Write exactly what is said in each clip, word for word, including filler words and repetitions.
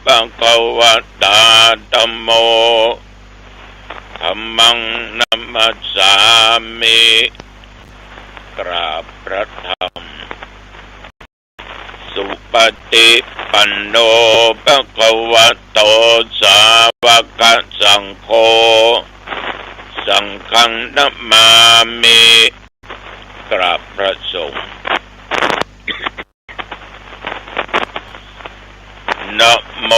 ภะคะวะตา ธัมโม ธัมมัง นะมัสสามิ กราบพระธรรม สุปฏิปันโน ภะคะวะโต สาวกสังโฆ สังฆัง นะมามิ กราบพระสงฆ์ นะโม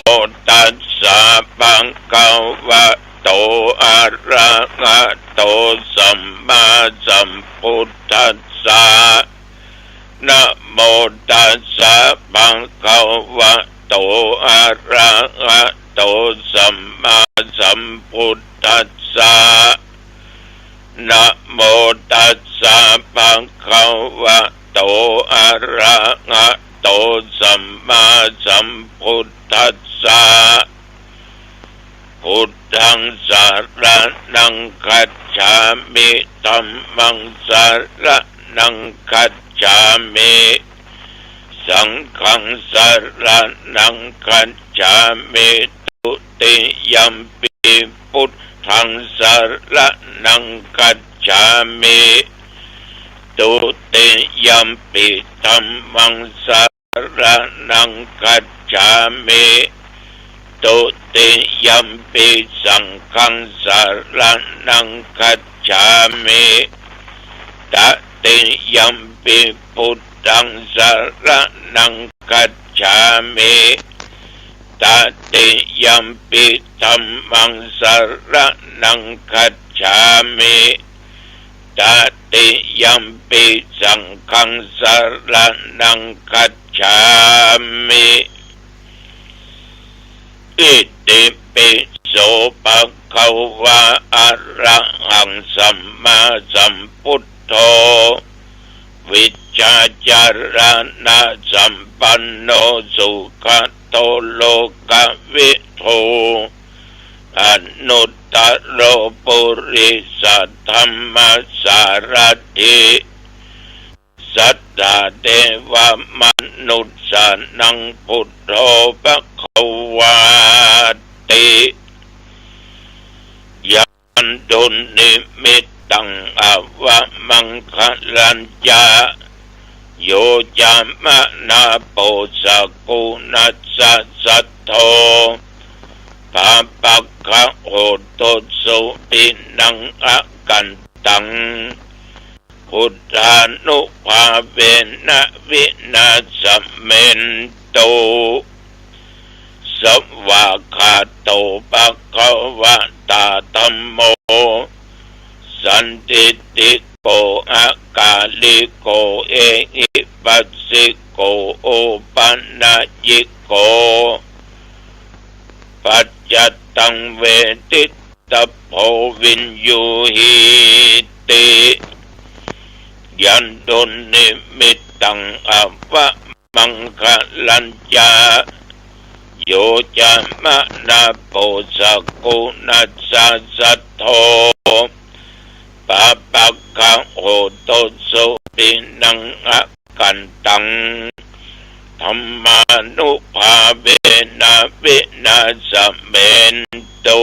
ตัสสะ ภะคะวะโต อะระหะโต สัมมาสัมพุทธัสสะ นะโมตัสสะ ภะคะวะโต อะระหะโต สัมมาสัมพุทธัสสะ นะโมตัสสะ ภะคะวะโต อะระหะโต สัมมาสัมพุทธัสสะ พุทธัง สะระณัง คัจฉามิ ธัมมัง สะระณัง คัจฉามิ สังฆัง สะระณัง คัจฉามิ ตุติยัมปิ พุทธัง สะระณัง คัจฉามิ ตุติยัมปิ ธัมมัง สะระณัง คัจฉามิ ตุติยัมปิ สังฆัง สะระณัง คัจฉามิ ตติยัมปิ พุทธัง สะระณัง คัจฉามิ ตติยัมปิ ธัมมัง สะระณัง คัจฉามิ ตติยัมปิ สังฆัง สะระณัง คัจฉามิ อิติปิโส ภะคะวะ อะระหัง สัมมาสัมพุทโธ วิชชาจารณะสัมปันโน สุขะโต โลกะวิทู อนุตตะโร ปุริสะธัมมะสารัตถิ สัตถาเทวะมนุสสานัง พุทโธ ภะคะวาติ ยันตุนิมิตตัง อาวะมังคะลัญจะ โยจะมะนา โปสะกุณัสสะ สัทโธ ปาปะกะโหตุ สุตินัง อกันตัง พุทธานุภาเวนะ วินาสเมนตุ สวากขาโต ภะคะวะตา ธัมโม สันทิฏฐิโก อะกาลิโก เอหิปัสสิโก โอปะนะยิโก ปัจจัตตัง เวทิตตะโพ วิญญูหิติ ยันตุนิมิตตัง อาวะมังคะลัญจะ โยจะมะนา โปสะกุณัสสะ สัทโธ ปาปะกะโหตุ สุตินัง อกันตัง ธัมมานุภาเวนะ วินาสเมนตุ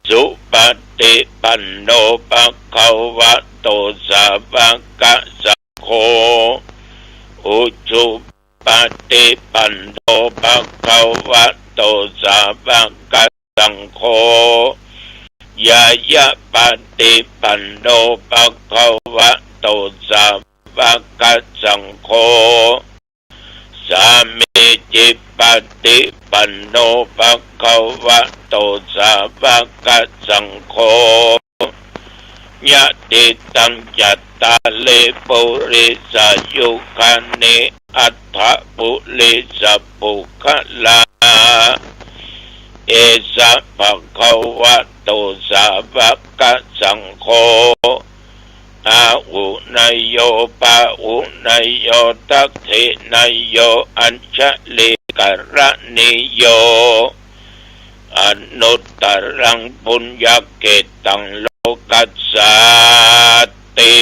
สุปฏิปันโน ภะคะวะโต สาวกสังโฆ อุจุปฏิปันโน ภะคะวะโต สาวกสังโฆ ญาญาปฏิปันโน ภะคะวะโต สาวกสังโฆ สามีจิปฏิปันโน ภะคะวะโต สาวกสังโฆ ยะติตัง จัตตาริ ปุริสายุคานิ อัฏฐะ ปุริสะปุคคลา เอสะ ภะคะวะโต สาวกสังโฆ อาหุเนยโย ปาหุเนยโย ทักขิเนยโย อัญชลีกะรณีโย อนุตตรัง ปุญญะเขตตัง โลกัสสาติ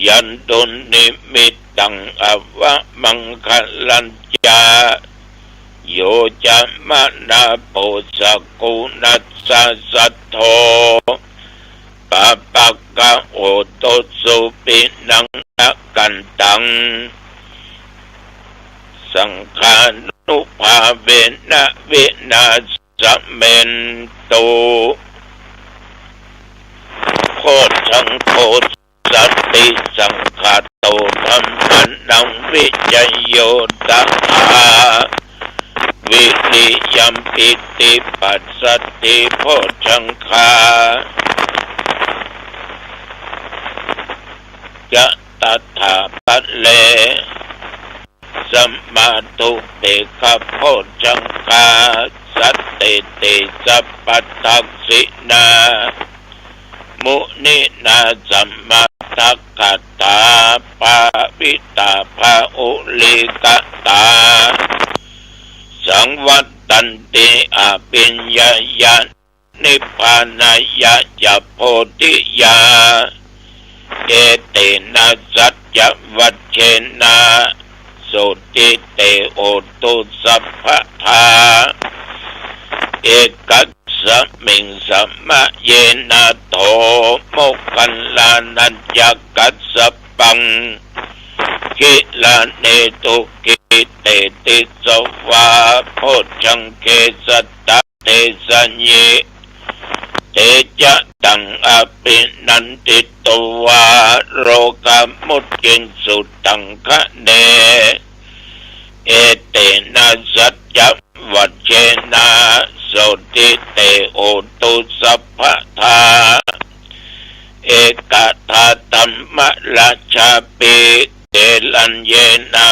ยันตุนิมิต ตัง อวมังคะลัญจะ โย จะ มะ นะ โผ สะ กุ ณัส สะ สัท โธ ปะ ปะ กะ โห ตุ สุ ปิ ณัง นะ กันตัง สังฆานุภาเวนะ วินาสเมนตุ โพชฌังโค สันติสังคาโต ธัมมานัง วิจโย ตถา วิริยัม ปีติ ปัสสัตถิ โพชฌังคา จะ ตถา ปะ เร สะ มา ธุ เป ขะ โพชฌังคา สันติ เต สะ ปัตถัง สิ นา มุนินา สะ มา ทักขะ ถา ภาวิตา ภา อุลีกะตา สังวัตตันติ อภิญญายะ นิพพานายะ จะ โพธิยา เอเตนะ สัจจวัจเจนะ โสตถิ เต โหตุ สัพพะทา เอกัสมิง สะ มะ เยนะ โถ โมคคัลลานัญจะ กัสสะปัง กิลาเน ทุกขิ เต ติสสะ วา โพชฌังเข สัตตะ เทสะยิ เตจะ ตัง อภินันทิตวา โรกามุจจิง สุตังคะเน เอเตนะ สัจจวัจเจนะ โสตถิ เต โหตุ สัพพะทา เอกทา ธัมมราชาปิ เตรัญเยนะ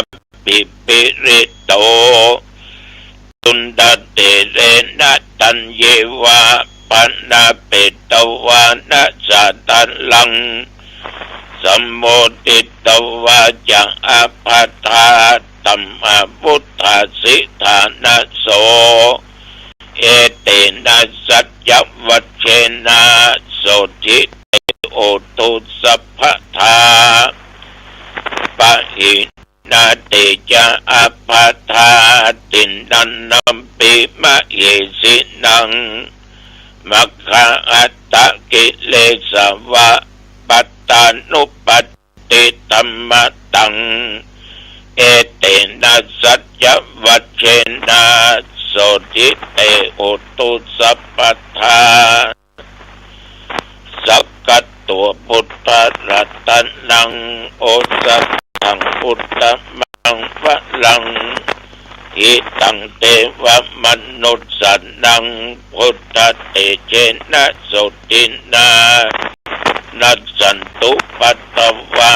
ปิปิริโต จุนดา เตเรนะ ตัญเยวา ปะนาเปตวานะ สาทารัง สะโมทิตวา จะ อาภาธา ธัมมา วุฏฐาสิธานะโส เอเตนะ สัจจวัจเจนะ โสตถิ เต โหตุ สัพพะทา ปะหินา เตจะ อาภาธา ติณฑานัมปิ มะเหสินัง มัคคาอัตตะกิเลสวะ ปัตตานุปัตติธัมมะตัง เอเตนะ สัจจวัจเจนะ โสตถิ เต โหตุ สัพพะทา สักขะ ตัว พุทธะ รัตนัง โอสะถัง อุตตมัง วะรัง หิตัง เตวะมนุสสานัง พุทธะ เตเจนะ โสตถินา นัสสันตุ ปัตตวา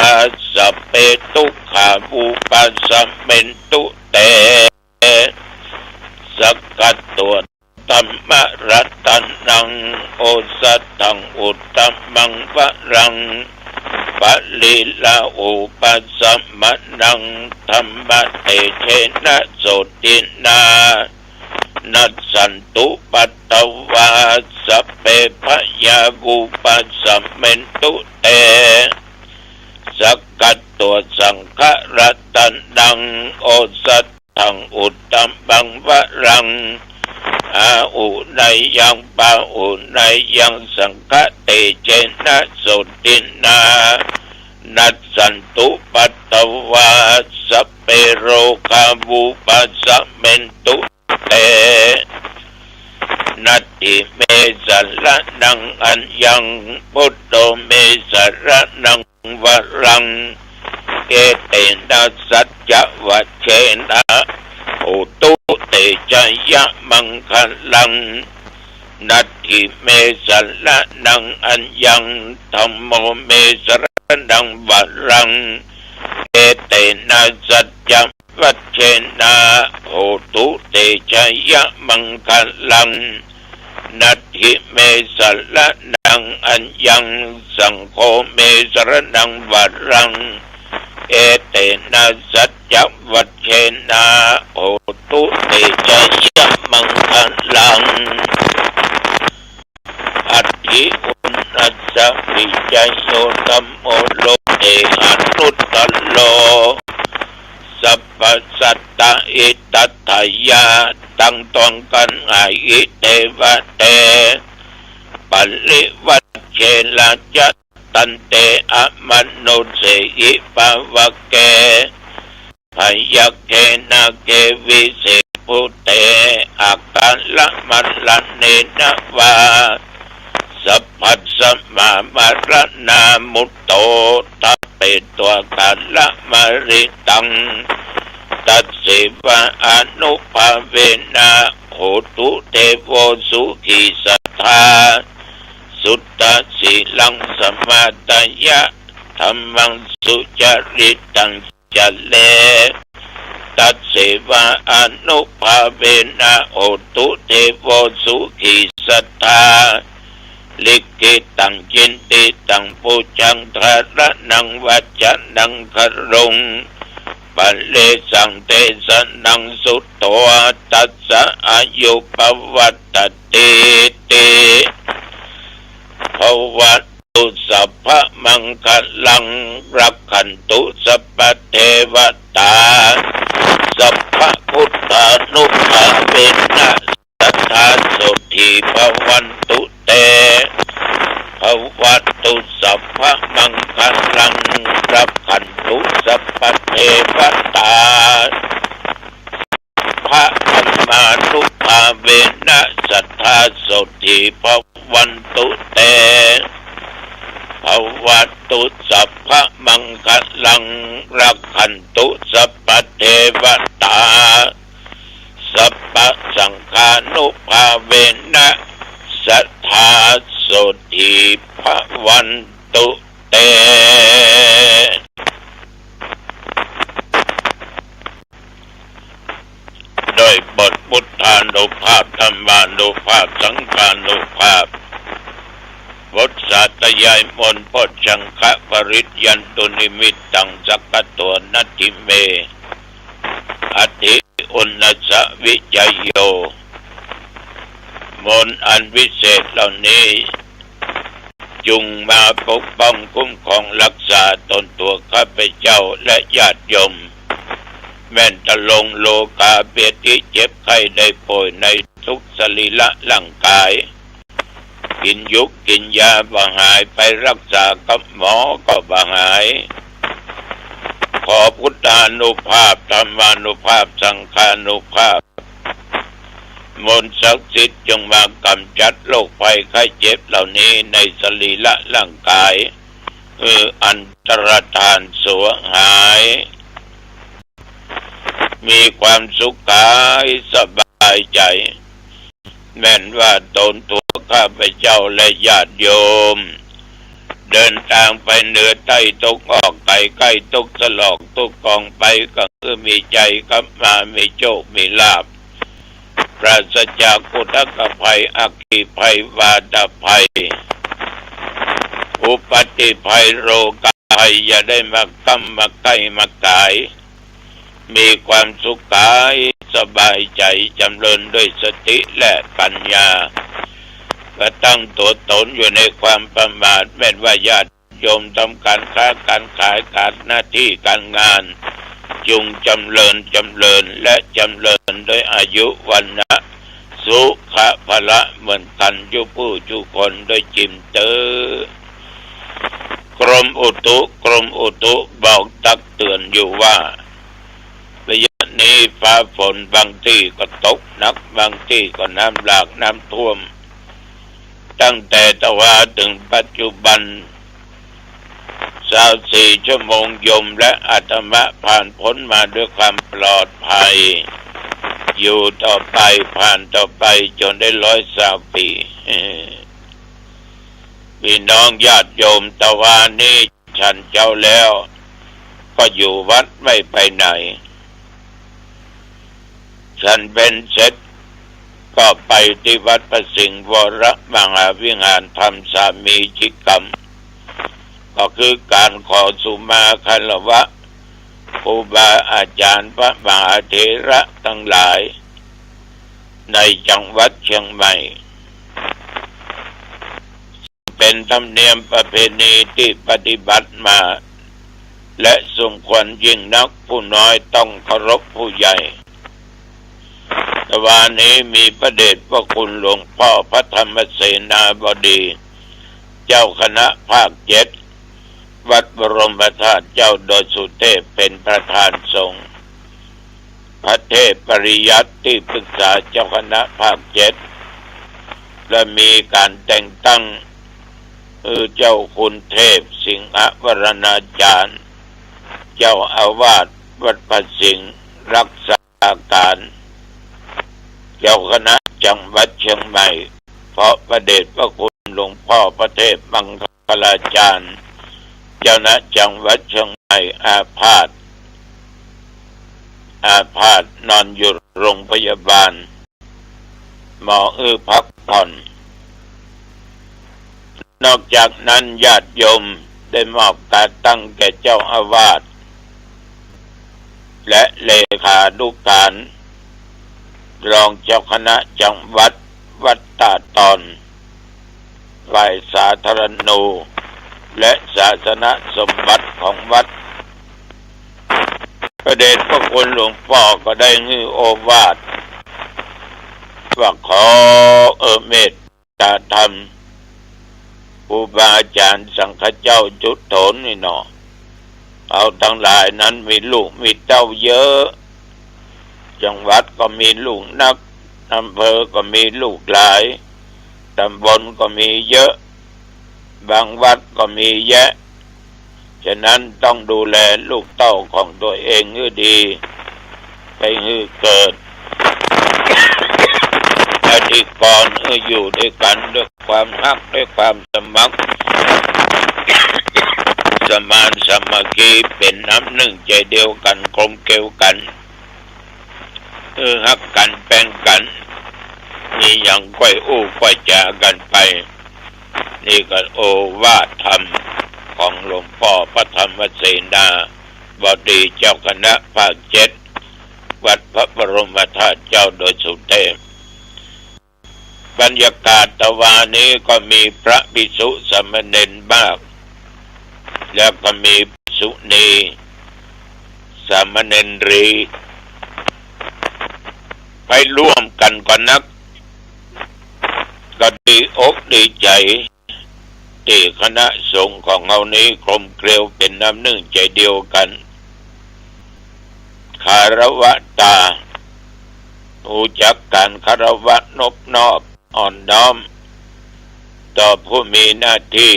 สัพเพ ทุกขา วุปัสสะเมนตุ เต สักขะ ตัว ธัมมะ รัตนัง โอสะถัง อุตตมัง วะรัง ปะรีระหูปัสสะมะนัง ธัมมะ เตเจนะ โสตถินา นัสสันตุ ปัตตวา สัพเพ พยา วุปัสสะเมนตุ เต สักขะ ตัว สังฆะ รัตนัง โอสะ ถัง อุตตมัง วะรัง อาหุเนยยัง ปาหุเนยยัง สังฆะ เตเจนะ โสตถินา นัสสันตุ ปัตตวา สัพเพ โรคา วุปัสสะเมนตุ เต นัตถิเม สะระณัง อัญญัง พุทโธ เม สะระณัง วะรัง เอเตนะ สัจจวัจเจนะ โหตุ เตชะยะ มังคะลัง นัตถิเม สะระณัง อัญญัง ธัมโม เม สะระณัง วะรัง เอเตนะ สัจจวัจเจนะ โหตุ เตชะยะ มังคะลัง นัตถิเม สะระณัง อัญญัง สังโฆ เม สะระณัง วะรัง เอเตนะ สัจจวัจเจนะ โหตุ เตชะยะ มังคะลัง อัตถิอุณณัสสะ วิจโย ธัมโม โลเก อนุตตะโร สัพพะสัตตะอิทัตถะยะ ตังตวงกันหายอิเทวะเต ปริวัจเชนะจะ ตันเต อมนุสเสหิ ภะวะเก พยัคเข นาเก วิเศษภูเต อาคาระมะระเณนะวา สัพพัสสะมา มะระณามุตโต ทะเปตวา กาละมะริตัง ตัสเสวะอนุภาเวนะ โหตุ เทโว สุขีสัตถา สุตตะสีลัง สมาทะยะ ธัมมัง สุจริตัง จะเร ตัสเสวะอนุภาเวนะ โหตุ เทโว สุขีสัตถา ลิขิตัง จินติตัง ปูชัง ธารณัง วัจจะนัง คารุง ปะเรสัง เตสะนัง สุโต ทัสสะ อายุ ปะวัตตะ ตีติ ภะวะตุ สัพพะมังคะลัง รักขันตุ สัพพะเทวะตา สัพพะพุทธานุภาเวนะ สัทธา โสตถี ภะวันตุ เต ภะวะตุ สัพพะมังคะลัง รักขันตุ สัพพะเทวะตา พะธัมมานุภาเวนะ สัทธา โสตถี ภะวันตุ เต ภะวะตุ สัพพะมังคะลัง รักขันตุ สัพพะเทวะตา สัพพะสังฆานุภาเวนะ สัทธา โสตถี ภะวันตุ เต ด้วยบทพุทธานุภาพ ธัมมานุภาพ สังฆานุภาพ บทสาธยายมนต์ โพชฌังคะปริตยันตุ นิมิตตัง สักขะโต นัตถิเม อัตถิ อุณณัสสะ วิจัยโย มนต์อันวิเศษเหล่านี้ จุ่งมาปกป้องคุ้มครองรักษาตนตัวข้าพเจ้าและญาติโยม แม่นตะลงโรคาพยาธิเจ็บไข้ได้ป่วยในทุกสรีระร่างกาย กิ๋นยุกกิ๋นยาบ่หาย ไปรักษากับหมอก็บ่หาย ขอพุทธานุภาพ ธัมมานุภาพ สังฆานุภาพ มนต์ศักดิ์สิทธิ์จงมากำจัดโรคภัยไข้เจ็บเหล่านี้ในสรีระร่างกาย หื้ออันตรธานสวงหาย มีความสุขกายสบายใจ๋ แม่นว่าตนตัวข้าพเจ้าและญาติโยม เดินตางไปเหนือใต้ตกออก ไก๋ใก้ตกสลอก ตกกองไป ก็คือมีใจ๋กลับมา มีโชคมีลาภ ปราศจากอุทกภัย อัคคีภัย วาตภัย อุปัตติภัย โรคภัย อย่าได้มาก้ำมาไก้มาก๋าย มีความสุขกายสบายใจ๋ จ๋ำเริญด้วยสติและปัญญา บ่ตั้งตั๋วตนอยู่ในความประมาท แม่นว่าญาติโยมทำก๋านค้าก๋านขาย ก๋านหน้าตี้ก๋านงาน จุ่งจ๋ำเริญ จ๋ำเริญ และจ๋ำเริญด้วยอายุ วรรณะ สุขะ พละ เหมือนกั๋นจุผู้จุคนด้วยจิมเต๊อะ กรมอุตุ กรมอุตุบอกตักเตือนอยู่ว่า ระยะนี้ฟ้าฝนบางตี้ก็ตกหนัก บางตี้ก็น้ำหลากน้ำท่วม ตั้งแต่ตะวาเถิงปัจจุบัน ซาวสี่ชั่วโมง โยมและอาตมาผ่านพ้นมาด้วยความปลอดภัย อยู่ต่อไป ผ่านต่อไปจ๋นได้ร้อยซาวปี๋ ปี้น้องญาติโยม ตะวานี้ฉันเจ๊าแล้ว ก็อยู่วัดไม่ไปไหน ฉันเพลเสร็จ ก็ไปตี้วัดพระสิงห์วรมหาวิหาร ทำสามีจิกรรม ก็คือก๋านขอสุมาคารวะครูบาอาจ๋ารย์พระมหาเถระตังหลาย ในจังหวัดเชียงใหม่ เป๋นธรรมเนียมประเพณีตี้ปฏิบัติมา และสมควรยิ่งนัก ผู้น้อยต้องเคารพผู้ใหญ่ ตะวานี้มีพระเดชพระคุณหลวงป้อพระธรรมเสนาบดี เจ้าคณะภาคเจ็ด วัดบรมธาตุเจ้าดอยสุเทพ เป็นประธานสงฆ์ พระเทพปริยัติที่ปรึกษาเจ้าคณะภาคเจ็ด และมีการแต่งตั้ง คือเจ้าคุณเทพสิงหวรรณาจารย์ เจ้าอาวาสวัดพระสิงห์ รักษาการเจ้าคณะจังหวัดเชียงใหม่ เพราะพระเดชพระคุณหลวงป้อพระเทพมังคลาจารย์ เจ้าคณะจังหวัดเชียงใหม่อาพาธ อาพาธนอนอยู่โรงพยาบาล หมออื้อพักผ่อน นอกจากนั้นญาติโยมได้มอบกาตั้งแก่เจ้าอาวาส และเลขานุการ รองเจ้าคณะจังหวัด วัดตาดตอน ฝ่ายสาธารณู และศาสนสมบัติของวัด พระเดชพระคุณหลวงป้อก็ได้หื้อโอวาทว่า ขอเออเมตตาธรรม ครูบาอาจารย์สังฆเจ้าจุโถนนี่หนอ เอาทั้งหลายนั้นมีลูกมีเต้าเยอะ จังหวัดก็มีลูกนัก อำเภอก็มีลูกหลาย ตำบลก็มีเยอะ บางวัดก็มีแยะ ฉะนั้นต้องดูแลลูกเต้าของตัวเองหื้อดี ไปหื้อเกิด ปฏิกรณ์หื้ออยู่ด้วยกันด้วยความฮัก ด้วยความสมัคร สมานสามัคคี เป็นน้ำหนึ่งใจเดียวกัน กลมเกลียวกัน เออ ฮักกั๋นแป้งกั๋น มีหยังก้อยอู้ก้อยจ๋ากั๋นไป นี่ก็โอวาทธรรมของหลวงป้อพระธรรมเสนาบดีเจ้าคณะภาคเจ็ด วัดพระบรมธาตุเจ้าดอยสุเทพ บรรยากาศตะวานี้ก็มีพระภิกษุสามเณรมาก แล้วก็มีภิกษุณี สามเณรี ไปร่วมกั๋นก็นัก ก็ดีอกดีใจ๋ ตี้คณะสงฆ์ของเฮานี้กลมเกลียวเป็นน้ำหนึ่งใจเดียวกั๋น คารวะตา ฮู้จักก๋านคารวะนบนอบอ่อนน้อม ต่อผู้มีหน้าตี้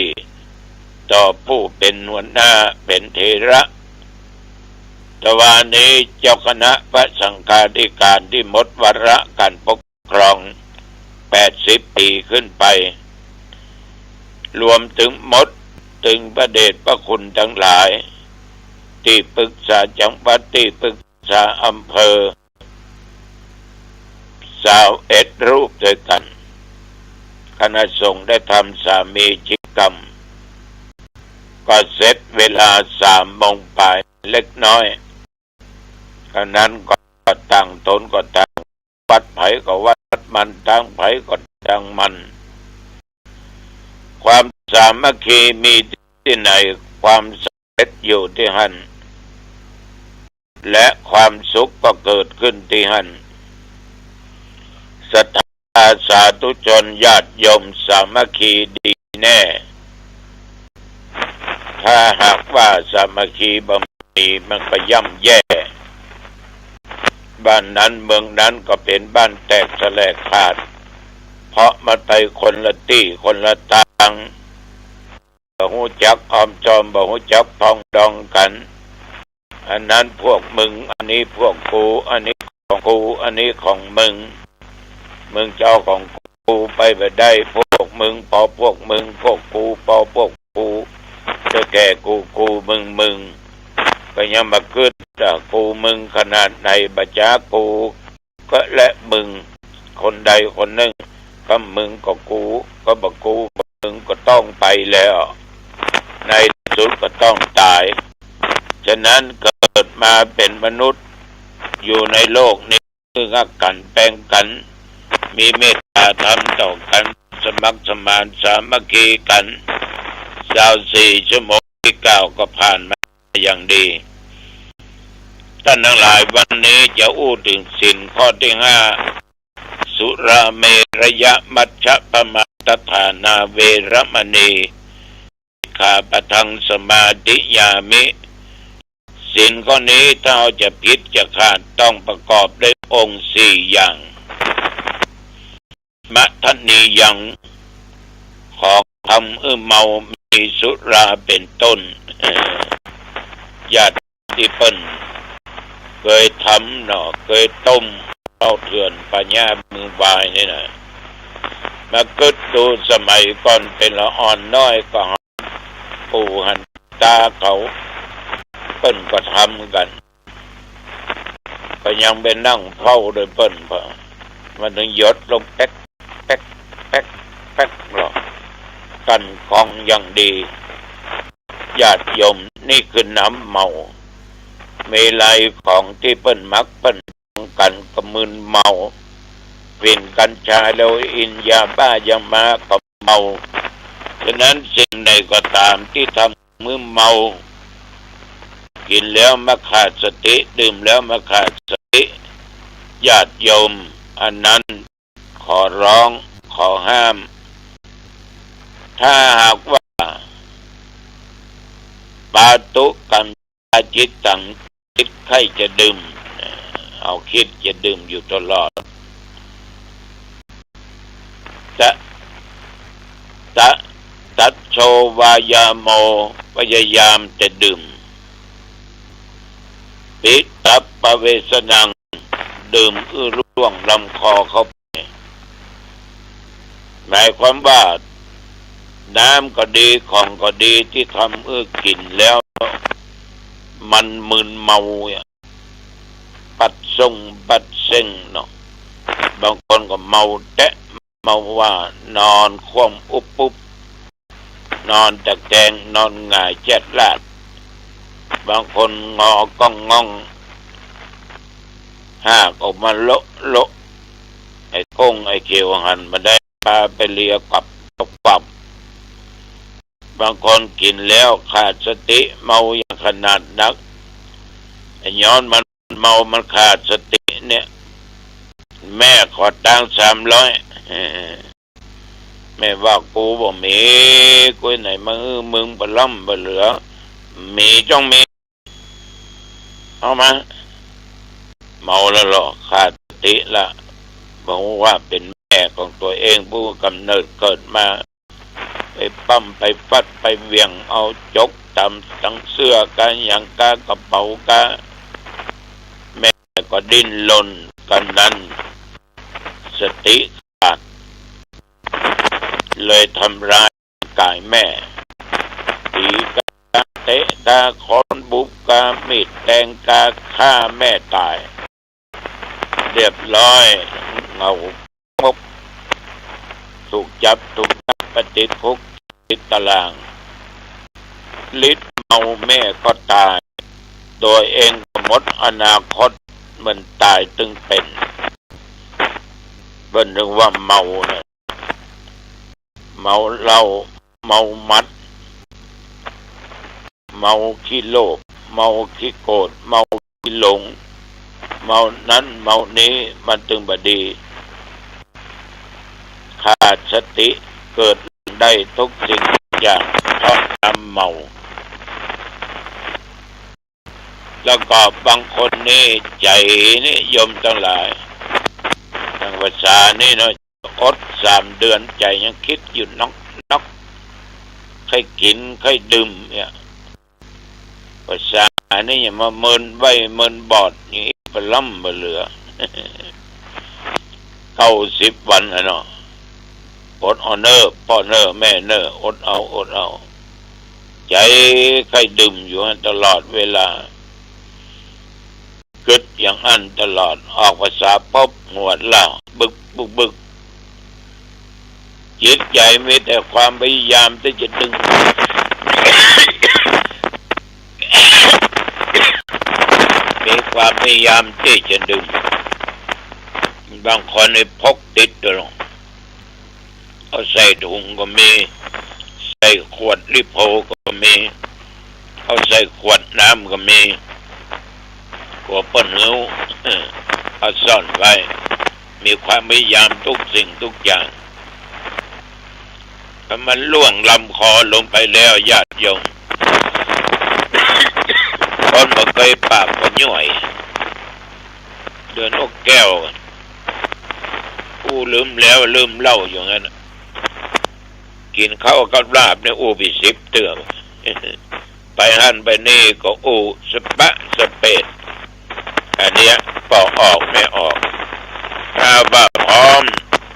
ต่อผู้เป๋นหัวหน้าเป๋นเถระ ตะวานี้เจ้าคณะพระสังฆาธิการตี้หมดวาระก๋านปกครองแปดสิบปี๋ขึ้นไป รวมตึงหมด ตึงพระเดชพระคุณตังหลาย ตี้ปรึกษาจังหวัด ตี้ปรึกษาอำเภอ ซาวเอ็ดรูปด้วยกั๋น คณะสงฆ์ได้ทำสามีจิกกรรม ก็เสร็จเวลาสามโมงป๋ายเล็กน้อย อันนั้นก็ต่างต๋นก็ต่าง วัดใผก็วัดมัน ตางใผก็ตางมัน ความสามัคคีมีตี้ไหน ความสำเร็จอยู่ตี้หั้น และความสุขก็เกิดขึ้นตี้หั้น ศรัทธาสาธุชนญาติโยมสามัคคีดีแน่ ถ้าหากว่าสามัคคีบ่มี มันก็ย่ำแย่ บ้านนั้นเมืองนั้นก็เป๋นบ้านแตกแสลกขาด เพราะมาไตคนละตี้คนละตาง บ่ฮู้จักอ้อมจอม บ่ฮู้จักปรองดองกั๋น อันนั้นพวกมึง อันนี้พวกกู อันนี้ของกู อันนี้ของมึง มึงจะเอาของกูไปบ่ได้ พวกมึงปอพวกมึง พวกกูปอพวกกู จะแก่กูกูมึงมึง ก็ยังบ่กึ๊ดว่ากูมึงขนาดไหน บ่จ๋ากู ก็และมึงคนใดคนนึ่ง ก็มึงก็กู ก็บ่กูบ่มึงก็ต้องไปแล้ว ในที่สุดก็ต้องต๋าย ฉะนั้นเกิดมาเป๋นมนุษย์อยู่ในโลกนี้ ฮักกั๋นแปงกั๋น มีเมตตาธรรมต่อกั๋น สมัครสมานสามัคคีกั๋น ซาวสี่ชั่วโมงตี้เก้าก็ผ่านมา อย่างดี ต้านตังหลาย วันนี้จะอู้เถิงศีลข้อตี้ห้า สุราเมรยมัชฌปมาทัฏฐานาเวระมณี สิกขาปะทังสมาธิยามิ ศีลข้อนี้ถ้าเฮาจะผิดจะขาดต้องประกอบด้วยองค์สี่อย่าง มัทธนียัง ของทำหื้อเมา มีสุราเป๋นต้น เอ่อ ญาติตี้เปิ้นเกยทำเนาะ เกยต้มเหล้าเถื่อนปาญาเมืองวายนี่นะ มากึ๊ดดูสมัยก่อนเป๋นละอ่อนน้อยก็หันปู่หันต๋าเขา เปิ้นก็ทำกั๋น ก็ยังไปนั่งเฝ้าโดยเปิ้น พอมันตึงหยดลงแป๊ก แป๊ก แป๊ก แป๊ก หรอก กลั่นกรองอย่างดี ญาติโยม นี่คือน้ำเมา มีหลายของตี้เปิ้นมัก เปิ้นกั๋นก็มึนเมา ฝิ่น กัญชา เฮโรอีน ยาบ้า ยาม้าก็เมา ฉะนั้นสิ่งใดก็ต๋ามตี้ทำหื้อเมา กิ๋นแล้วมาขาดสติ ดื่มแล้วมาขาดสติ ญาติโยม อันนั้นขอร้อง ขอห้าม ถ้าหากว่า ปาตุกัญจาจิตตัง คิดใค่จะดื่ม เฮาคิดจะดื่มอยู่ตลอด ตะ ตะ ตัจโชวายาโม พยายามจะดื่ม ปิตะปะเวสนัง ดื่มหื้อล่วงลำคอเข้าไป หมายความว่า น้ำก็ดี ของก็ดี ตี้ทำหื้อกิ๋นแล้ว มันมึนเมาเนี่ย ปัดส่งปัดเซ็งเนาะ บางคนก็เมาแต๊ เมาว่านอนคว่ำอุบปุ๊บ นอนตะแคง นอนหงายแจ๊ดลาด บางคนงอก้องง่อง หากออกมาโละโละ ไอ้ก้งไอ้เขียวหันมาได้ ปาไปเลียกับกับกับ บางคนกิ๋นแล้วขาดสติ เมาอย่างขนาดนัก ไอ้ย้อนมันเมามันขาดสติเนี่ย แม่ขอตังค์สามร้อย แม่ว่ากูบ่มี กูไหนมาหื้อมึงบ่ล่ำบ่เหลือ มีจ้องมี เอามา เมาแล้วหรอ ขาดสติละ บ่ฮู้ว่าเป๋นแม่ของตั๋วเอง ผู้กำเนิดเกิดมา ไปปั๊มไปฟัดไปเหวี่ยงเอาจกต๋ามตังเสื้อก๋าหยังก๋ากระเป๋าก๋า แม่ก็ดิ้นรน กันนั้นสติขาด เลยทำร้ายกายแม่ ตี๋ก๋า เตะก๋า ค้อนบุบก๋า มีดแตงก๋า ฆ่าแม่ต๋าย เรียบร้อย เหงา งก ถูกจับถูกขังไปติดคุกติดตาราง ฤทธิ์เมาแม่ก็ต๋าย ตั๋วเองก็หมดอนาคต เหมือนต๋ายตึงเป๋น เปิ้นเรียกว่าเมาเนี่ย เมาเหล้า เมามัด เมาขี้โลภ เมาขี้โกรธ เมาขี้หลง เมานั้นเมานี้ มันตึงบ่ดี ขาดสติ เกิดได้ทุกสิ่งทุกอย่าง เพราะน้ำเมา แล้วก็บางคนนี่ใจ๋นี่ โยมตังหลาย อย่างภาษานี่เนาะ อดสามเดือน ใจ๋ยังกึ๊ดอยู่นอกนอก ใค่กิ๋นใค่ดื่มเนี่ย ภาษานี่อย่ามาเมินใบ้เมินบอดอย่างนี้ บ่ล่ำบ่เหลือ เก้าสิบวันแล้วเนาะ อดเอาเน่อ ป้อเน่อ แม่เน่อ อดเอา อดเอา ใจ๋ใค่ดื่มอยู่ตลอดเวลา กึ๊ดอย่างอั้นตลอด ออกภาษาปุ๊บ หวดเหล้า บึก บึก บึก จิตใจ๋มีแต่ความพยายามตี้จะดึง มีความพยายามตี้จะดึง บางคนนี่พกติดตลอด เอาใส่ถุงก็มี ใส่ขวดลิโพก็มี เข เอาใส่ขวดน้ำก็มี กั๋วเปิ้นหิว เอาซ่อนไว้ มีความพยายามทุกสิ่งทุกอย่าง ถ้ามันล่วงลำคอลงไปแล้ว ญาติโยม คนบ่เกยปากก็ย่อย เดือนนกแก้ว อู้ลืมแล้วลืมเล่าอยู่งั้นน่ะ กิ๋นข้าวกับลาบเนี่ยอู้ไปสิบเตื้อ ไปหั้นไปนี่ก็อู้สะปะสะเปด อันเนี้ยปอออกไม่ออก ถ้าว่าพร้อม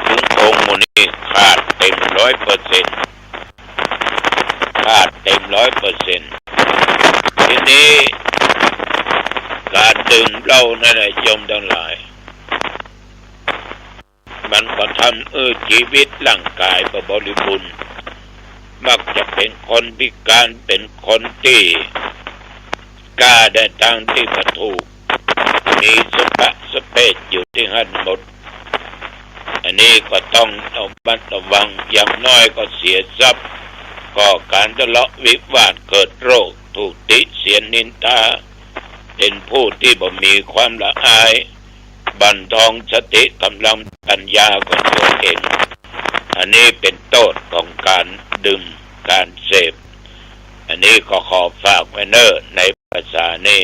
ถึงองค์หมู่นี้ขาดเต็มร้อยเปอร์เซ็นต์ ขาดเต็มร้อยเปอร์เซ็นต์ ทีนี้ก๋านดื่มเหล้านั่นแหละโยมตังหลาย มันก็ทำหื้อจีวิตร่างก๋ายบ่บริบูรณ์ มักจะเป๋นคนพิก๋าน เป๋นคนตี้ก้าได้ตางตี้บ่ถูก มีสะปะสะเปดอยู่ตี้หั้นหมด อันนี้ก็ต้องระมัดระวัง อย่างน้อยก็เสียทรัพย์ ก่อก๋านทะเลาะวิวาท เกิดโรค ถูกติเตียนนินทา เป๋นผู้ตี้บ่มีความละอาย บั่นทอนสติก๋ำลังปัญญาของตนเอง อันนี้เป๋นโต้ษของก๋านดื่ม ก๋านเสพ อันนี้ก็ขอฝากไว้เน่อ ในภาษานี้